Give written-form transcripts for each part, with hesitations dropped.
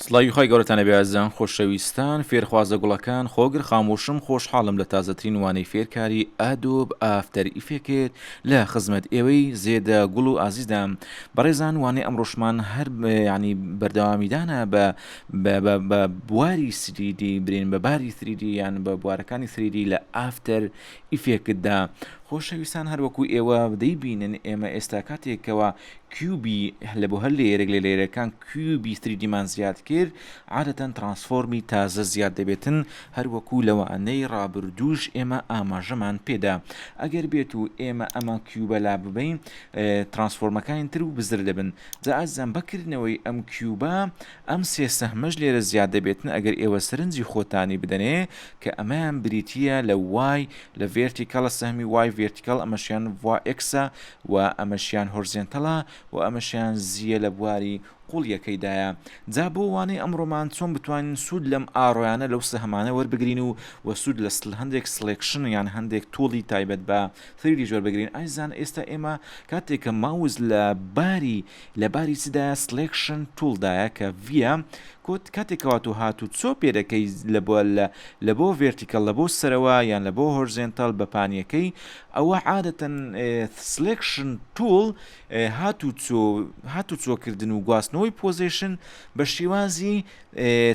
سڵاوی خوای گەورەتان لەبێ ئازیزان خۆشەویستان فێرخوازە گوڵەکان خۆگر خامۆشم خۆشحاڵم لە تازەترین وانەی فێرکاری Adobe After Effects لە خزمەت ئێوەی زێدە گوڵ و ئازیزدام بەڕێزان وانەی ئەمڕۆشمان هەر ینی بەردەوامیدانە بە بە بواری 3D برین بە باری 3D یان بە بوارەکانی 3D لە After Effects دا خۆشەویستان هەروەکو ئێوە دەیبینن ئێمە ئێستا کاتێکەوە cube ی لە بۆ هەر layer ێک لە layer ەکان cube ی 3D مان زیاد کرد عادەتەن transform ی تازە زیاد دەبێتن هەروەکو لەوانەی ڕابردووش ئێمە ئاماژەمان پێدا ئەگەر بێت و ئێمە ئەمە cube ە لا ببەین transform ەکانی تر و بزر دەبن جا ئازیزان بەکردنەوەی ئەم cube ە ئەم سێ سەهمەش لێرە زیاد دەبێتن ئەگەر ئێوە سەرنجی خۆتانی بدەنێ کە ئەمەیان بریتییە لە Y لە vertical ە سەهمی Y vertical ئەمەشیان ڤوا X ە و ئەمەشیان horizontal ە و ئەمەشیان Z یە لە بواری قوڵیەکەیدایە جا بۆ وانەی ئەمڕۆمان چۆن بتوانین سوود لەم arrow یانە لەو سەهمانە وەربگرین و وە سوود لە هەندێک selection یان هەندێک tool ی تایبەت بە 3D وەربگرین ئازیزان ئێستا ئێمە کاتێک کە ماوس لە باری لە باری چدایە selection tool دایە کە V یە کۆت کاتێک کەوا تۆ هات و چۆ پێ دەکەی لە بۆ لە لە بۆ vertical لە بۆ سەرەوە یان لە بۆ horizontal بە پانیەکەی ئەوە عادەتەن selection tool هات و چۆ هات و چۆکردن و گواستنەوەی position بە شێوازی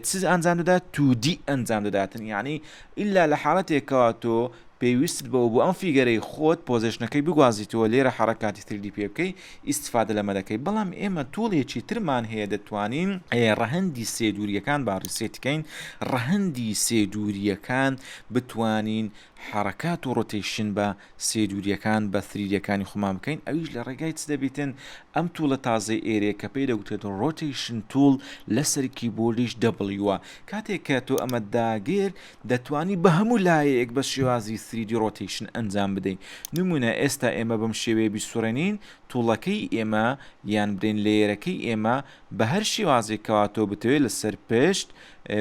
چ ئەنجام دەدات 2D ئەنجام دەداتن یعنی ئللا لە حاڵەتێکەوە تۆ پێویستت بەوە بوو ئەم figure ەی خۆت position ەکەی بگوازیتەوە لێرە حەڕەکاتی 3D پێ بکەی ئیستفادە لەمە دەکەی بەڵام ئێمە tool ێکی ترمان هەیە دەتوانین ڕەهەندی سێ دووریەکان با reset کەین ڕەهەندی سێ دووریەکان بتوانین حەڕەکات و rotation بە سێ دووریەکان بە 3D ەکانی خۆمان بکەین ئەویش لە ڕێگای چ دەبیتن ئەم tool ە تازەی ئێرەیە کە پێی دەگوترێت rotation tool لەسەر کیبۆردیش W ە کاتێک کە تۆ ئەمەت داگرت دەتوانی بە هەموو لایەک بە شێوازی 3D rotation ئەنجام بدەی نمونە ئێستا ئێمە بەم شێوەیە بیسوڕێنین tool ەکەی ئێمە یان برێن layer ەکەی ئێمە بە هەر شێوازێک کەوا تۆ بتەوێت لەسەر پشت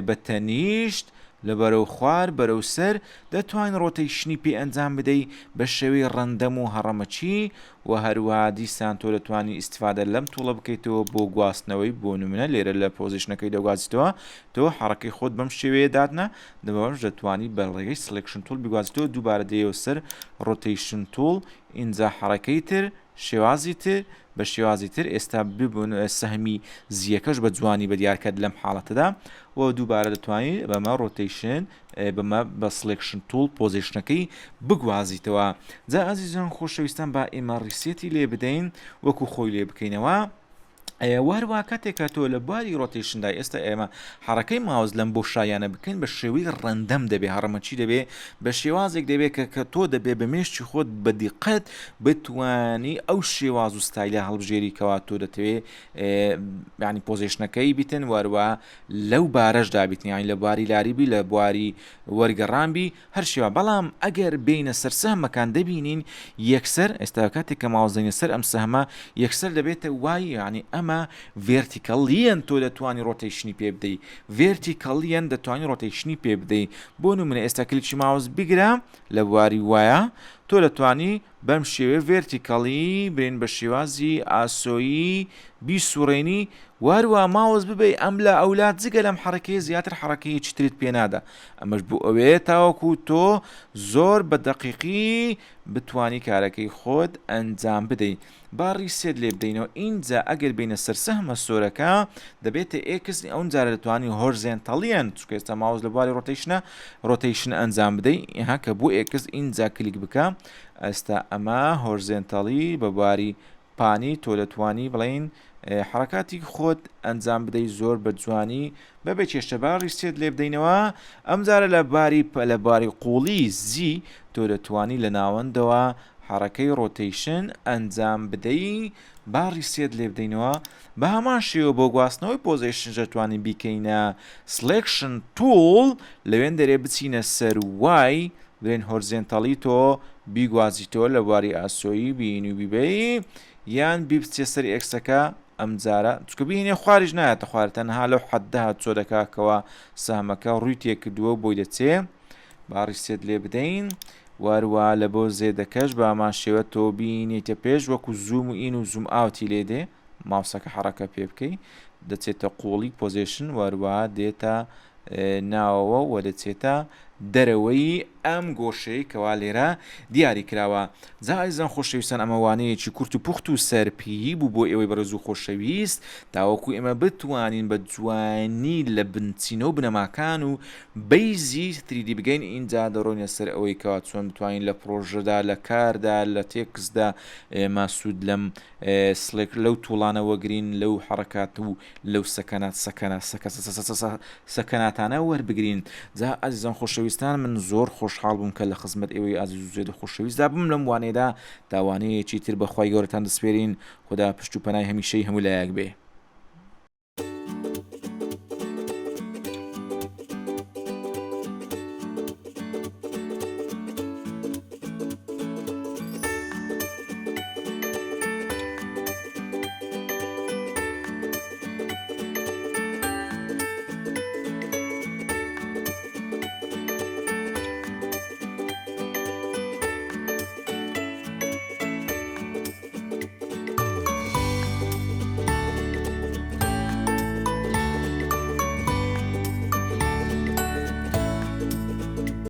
بە تەنیشت لە بەرەو خوار بەرەو سەر دەتوانین rotation ی پێ ئەنجام بدەی بە شێوەی random و هەڕەمەکی وە هەروەها دیسان تۆ دەتوانی ئیستفادە لەم tool ە بکەیتەوە بۆ گواستنەوەی بۆ نمونە لێرە لە position ەکەی دەگوازیتەوە تۆ حەڕەکەی خۆت بەم شێوەیە دادنا بەمەش دەتوانی بە ڕێگەی selection tool بگوازیتەوە دووبارە دێیەوە سەر rotation tool ئینجا حەڕەکەی تر شێوازی تر بە شێوازی تر ئێستا ببون سەهمی Z یەکەش بە جوانی بە دیارکەت لەم حاڵەتەدا و دووبارە دەتوانیت بەمە rotation بەمە بە selection tool position ەکەی بگوازیتەوە جا ئازیزان خۆشەویستان با ئێمە reset ی لێ بدەین وەکو خۆی لێ بکەینەوە وەروە کاتێک کە تۆ لە بواری rotation دا ئێستا ئێمە حەڕەکەی ماوس لەم بۆشاییانە بکەین بە شێوەی random دەبێ هەڕەمەکی دەبێ بە شێوازێک دەبێ کە کە تۆ دەبێ بە مێشکی خۆت بە دیقەت بتوانی ئەو شێواز و ستایلە هەڵبژێری کەوا تۆ دەتەوێ ینی position ەکەی بیتن وەروە لەو بارەشدا بیتن یانی لە بواری لاری بی لە بواری وەرگەڕان بی هەر شێوە بەڵام ئەگەر بێینە سەر سەهمەکان دەبینین یەکسەر ئێستا کاتێک کە ماوس دەینە سەر ئەم سەهمە یەکسەر دەبێتە Y یعنی ئەمە vertical یەن تۆ دەتوانی rotation ی پێ بدەی vertical یەن دەتوانی rotation ی پێ بدەی بۆ نمونە ئێستا کلیکی ماوس بگرە لە بواری Y ە تۆ دەتوانی بەم شێوەیە vertically برێن بە شێوازی ئاسۆیی بیسوڕێنی واروا ماوس ببەی ئەملا ئەولا جگە لەم حەڕەکەیە زیاتر حەڕەکەیەکی ترت پێ نادا ئەمەش بۆ ئەوەیە تاوەکو تۆ زۆر بە دەقیقی بتوانی کارەکەی خۆت ئەنجام بدەی با reset لێ بدەینەوە ئینجا ئەگەر بینە سەر سەهمە سۆرەکە دەبێتە X ئەون جارە دەتوانی horizontal یان چونکە ئێستا ماوس لە بواری rotation ە rotation ئەنجام بدەی ها کە بۆ X ئینجا کلیک بکە ئێستا ئەمە horizontally بە بواری پانی تۆ دەتوانی بڵین حرکاتی خۆت ئەنجام بدەی زۆر بە جوانی بەبێ کێشە با reset لێ بدەینەوە ئەمجارە لە باری لە باری قوڵی Z تۆ دەتوانی لە ناوەندەوە حەڕەکەی rotation ئەنجام بدەی با reset لێ بدەینەوە بە هەمان شێوە بۆ گواستنەوەی position دەتوانین بیکەینە selection tool لەوێن دەرێ بچینە سەر Y برێن horizontal ی تۆ بیگوازیتەوە لە بواری ئاسۆیی بینی و بیبەی یان بیبچێ سەر X ەکە ئەمجارە چکە بینێ خواریش نایەتە خوار تەنها لەو حەدە هاتوچۆ دەکا کەوا سەهمەکە ڕووی تێکردووە بۆی دەچێ با reset لێ بدەین واروا لە بۆ Z ەکەش بە هەمان شێوە تۆ بینیتە پێش وەکو zoom in و zoom out ی لێ دێ ماوسەکە حەڕەکە پێ بکەی. دەچێتە قوڵی position وەروە دێتە ناوەوە و دەچێتە دەرەوەی ئەم گۆشەی کەوا لێرە دیاری کراوە. جا ئازیزان خۆشەویستان ئەمە وانەیەکی کورت و پوخت و سەرپێیی بوو بۆ ئێوەی بەڕێز و خۆشەویست تاوەکو ئێمە بتوانین بە جوانی لە بنچینە و بنەماکان و base ی 3D بگەین ئینجا دەڕۆینە سەر ئەوەی کەوا چۆن بتوانین لە پڕۆژەدا لە کاردا لە تێکستدا ئێمە سوود لەم سلێک لەو tool انە وەگرین لەو حەڕەکات و لەو سەکەنات سەکەنە سەکە سەسەسەسە سەکەناتانە وەربگرین جا ئازیزان خۆشەویستان من زۆر خۆشحاڵ بووم کە لە خزمەت ئێوەی ئازیز و زێدە خۆشەویستدا بم لەم وانەیەدا تا وانەیەکی تر بە خوای گەورەتان دەسپێرین خودا پشت و پەنای هەمیشەی هەموو لایەک بێ.